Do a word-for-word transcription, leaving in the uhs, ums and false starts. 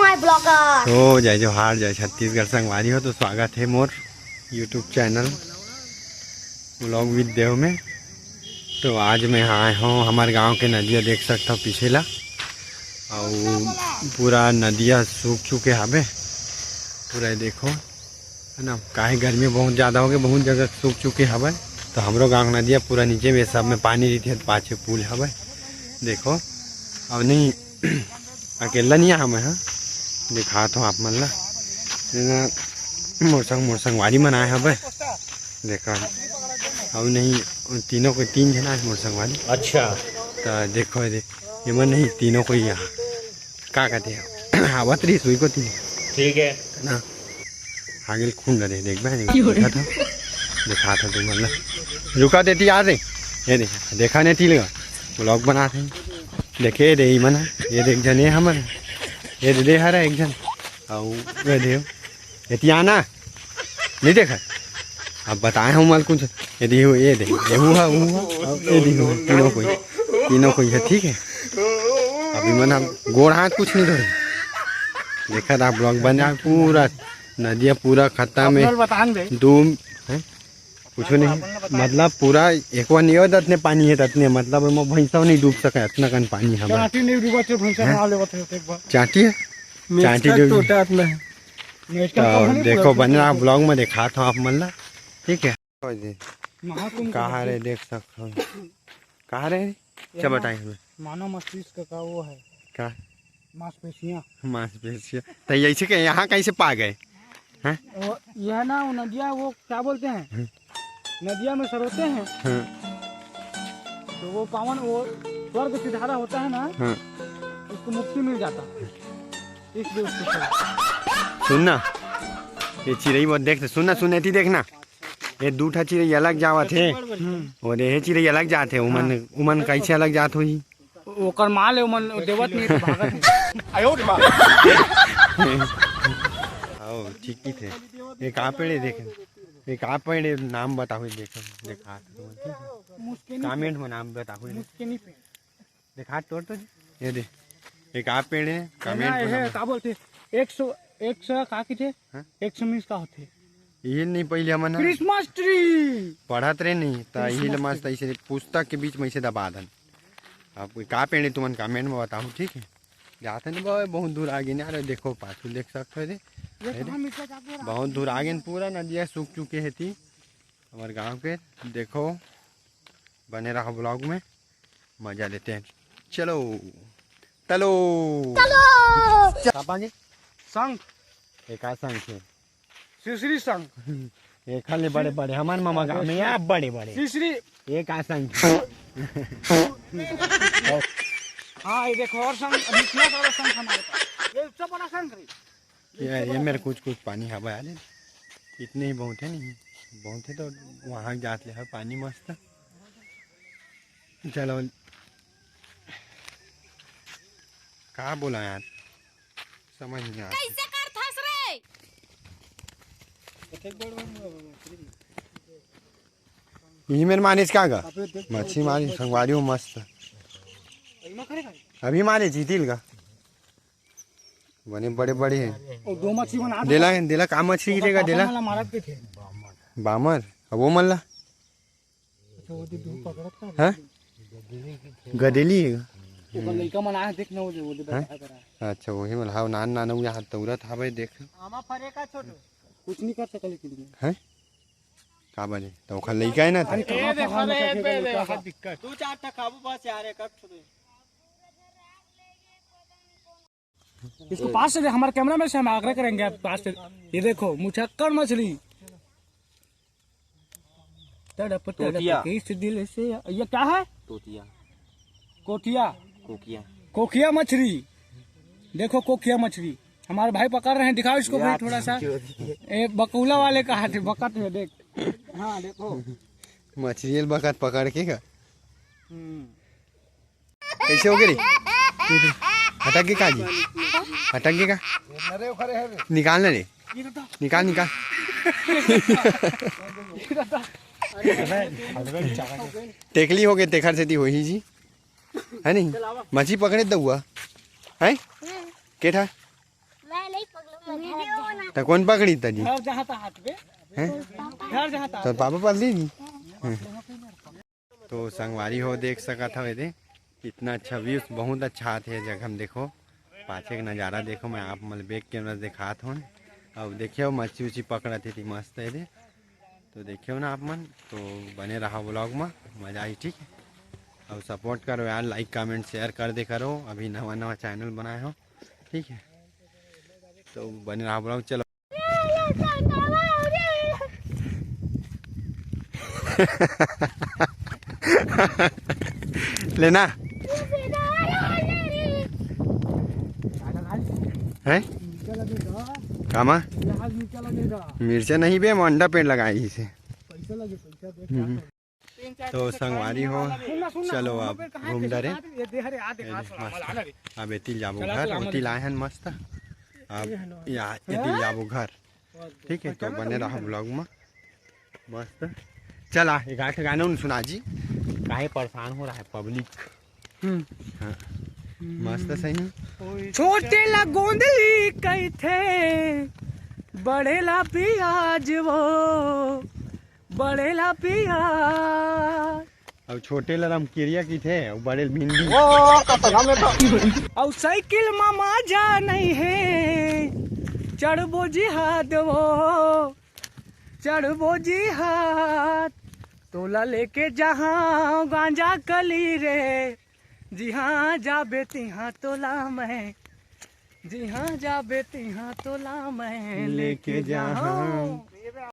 हाय blogger. तो जय जोहार, जय छत्तीसगढ़ संगवारी हो। तो स्वागत हे मोर YouTube चैनल Vlog with देव में। तो आज मैं आए हों हमर गांव के नदिया, देख सकत हो पीछे ला, अउ पूरा नदिया सूख चुके हवे। पूरा ये देखो, है ना, काहे गर्मी बहुत ज्यादा होगे, बहुत जगह सूख चुके हवे। तो हमरो गांव के नदिया पूरा नीचे में, सब में पानी रहिथे, पाछे पुल हवे। देखो, अब नहीं अकेला नहीं आया मैं, हाँ, दिखात हों आप मन ला। एमा मोर संग, मोर संगवारी मन आए हवे। देखा, अब नहीं, तीनों कोई तीन झन आए मोर संगवारी। अच्छा। तो देखो, ये दे, ये मन नहीं, तीनों कोई यहाँ का कहते हैं, आवत रही सुई को तीन। ठीक है। ना, आगे खून डरे, देख बे, क्यों रे? देखा था, देखा था तुम, मतलब, रुका देती आ रे। ये दे, देखा नहीं टील का, vlog बना थे। देखे दे, ई मन, ये देख जने हमर, ये दे, दे हरा एक जन, अउ ये दे, ये तियाना, नहीं देखा? अब बताए हूँ मल कुछ, ये दे, ये दे, ये हुआ, हुआ, अब ये दे, हुआ, तीनों कोई, तीनों कोई है, ठीक है। अभी मन हम गोड़ हाथ कुछ नहीं धोए। देखा था vlog बन जाए, पूरा नदिया पूरा खत्ता में अपना बतान दे। दो, हैं? कुछ नहीं, मतलब पूरा एक बार नहीं होता, इतने पानी है, इतने, मतलब, एमा भैंसा नहीं डूब सके, इतना कन पानी है। चाटी नहीं डूबा, तो भैंसा हैं? बना लेवत है, एक बार। चाटी है? चाटी मेचका डूब टोटा इतना है। मेचका तो कहाँ नहीं देखो, पूरा बन रहा vlog में, दिखात हों आप मन ला, ठीक है। महाकुंभ कहाँ कहते रे, हैं। देख सकत हो। कहाँ रे? क्या यहाँ बताएं हमें? मानव मस्तिष्क का वो है। का? मांसपेशियाँ। मांसपेशियाँ। तो ऐसे के यहाँ कैसे पा गए? हैं? वो, यह ना, वो नदिया, वो क्या बोलते हैं? हम्म। नदिया में सरोते हैं। हाँ। तो वो पावन, वो स्वर्ग से धारा होता है ना, हाँ। उसको मुक्ति मिल जाता है। इसलिए उसको सरोते हैं। सुन ना, ये चिरई वो देख, सुन ना, सुन, एती देखना। ये दू ठा चिरई अलग जावत हे, हम्म। और ये चिरई अलग जात हे। उमन, हाँ। उमन कैसे अलग जात होही? ओकर माँ ले उमन देवत नहीं तो भागत नहीं। आओ, ठीक ही थे। ये का पेड़ हे, देख। ये का पेड़ हे, नाम बताओ, देख, देखा। मुस्किनी comment में नाम बताओ। मुस्किनी पेड़। देखा तोड़ तो जी। ये दे। एक आप पेड़ है, कमेंट ना, में ये हम का बोलते? एक सौ, एक सौ का किथे? हाँ? एक सौ मीन्स का होथे? ये नहीं पहले हमन ना क्रिसमस ट्री। पढ़त रहे नहीं, त यही ले Christmas मस्त tree। ऐसे पुस्तक के बीच में ऐसे दबा दन। आप कोई का पेड़ है तुमन कमेंट में बताओ, ठीक है? जाते नहीं बाबा, बहुत दूर आगे नहीं आ रहे, देखो पाछू देख सकते हो दे। ये अरे, कहाँ मिर्चा चाकू रहा? बहुत दूर आगे न, पूरा नदिया सूख चुके है थी हमारे गांव के। देखो, बने रहो vlog में। मजा लेते हैं। चलो, चलो। चलो। का पागे? शंख। ये का शंख है? सिसरी शंख। ये खाली बड़े बड़े, हमारे मामा गांव में यहाँ बड़े बड़े। सिसरी। ये का शंख? हाँ, ये देखो और शंख, अभी इतना सारा शंख हमारे पास। ये सबसे बड़ा शंख है। ये, ये मेरे कुछ कुछ पानी हवा आ रहे, इतने ही बहुत है नहीं, बहुत है तो वहाँ जात ले है पानी मस्त। चलो, का बोला यार, समझ नहीं आ रहा। कैसे करथस रे? यही मेरे मानिस का गा? मच्छी मारी संगवारी हो मस्त। अभी मारे जीतिल का। बने बड़े बड़े हैं। और दो मछली बना दे। देला, देला का मछली रहेगा, देला? वाला मारत के थे। बामर, अब वो मल्ला? अच्छा, वो दे, दो पकड़त का? हाँ? गदेली है। ओकर लइका मन आए, देख ना, वो दे, वो दे, हैं? बैठा करा। अच्छा, वही मन, हाँ, नान नान, वो यहाँ तौरत हवे, देख। आमा फरे का छोटू? कुछ नहीं कर सकल, लेकिन हैं? का बने? तो ओखर लइका है ना, अरे, ए, कहाँ देख, फंसा अरे, लगा ए, के बे, लइका दे, का? हाथ दिक्कत। दू चार ठा खाबू बस यार, एक छोटू। इसको पास से दे, हमारे कैमरा में से हम आग्रह करेंगे आप पास से। ये देखो, मुछक्कड़ मछली। तड़प, तड़प तोतिया। के इस दिल से, ये क्या है? तोतिया। कोटिया। कोकिया। कोकिया मछली। देखो, कोकिया मछली। हमारे भाई पकड़ रहे हैं, दिखाओ इसको भाई यार, थोड़ा सा। जो दिए। ए, बकौला वाले का हाथ है, बकत है, देख। हाँ, देखो। मछली बकत पकड़ के का? हम्म। कैसे हो गए रे? अटक गए का जी? अटक गए का? निकाल ना रे। निकाल, निकाल। टेकली हो गए, तेखर सेती होही जी। है नहीं? मछली पकड़े दउआ। हैं? के ठा? नहीं पकड़ो, मैं घर जाऊँ। त कोन पकड़ी तरी? घर जहाँ था हाथ पे। हैं? घर जहाँ था। तो पापा पकड़ी दी। तो संगवारी हो, देख सकत हव एदे, कितना अच्छा व्यूज, बहुत अच्छा आथे ये जगह में। देखो पाछे के नजारा देखो, मैं आप मन ल back camera से दिखात हूँ। अब देखियो मच्छी उच्छी पकड़त हे, मस्त हे एदे। तो देखियो ना आप मन, तो बने रहा vlog में, मजा आई, ठीक है। और support करो यार, like comment share कर दे करो, अभी नवा नवा channel बनाए हो, ठीक है। तो बने रहा vlog, चलो। लेना है? कामा? मिर्चा नहीं बे, मंडा पेड़ लगाए ही से। हम्म। तो संगवारी हो, चलो अब घूम डरे। मस्त। अब एतिल जाबो घर, ओतिल आए हन मस्त। अब या एतिल जाबो घर। ठीक है, तो बने रहा vlog में। मस्त। चला, एक आठ गाना उन सुना जी, काहे परेशान हो रहा है public। हम्म। हाँ। मस्त सही। छोटे ला गोंदली कहिथे, बड़े ला पियाज वो, बड़े ला पियाज। अब छोटे ला रमकेरिया कहिथे, अउ बड़े ला भिंडी। अउ साइकिल मा मजा नहीं है, चढ़बो जिहाद वो, चढ़बो जिहाद। तोला लेके जहाँ गांजा कली रे, जिहाँ जाबे तिहाँ तोला मैं, जिहाँ जाबे तिहाँ तोला मैं लेके जाहूँ।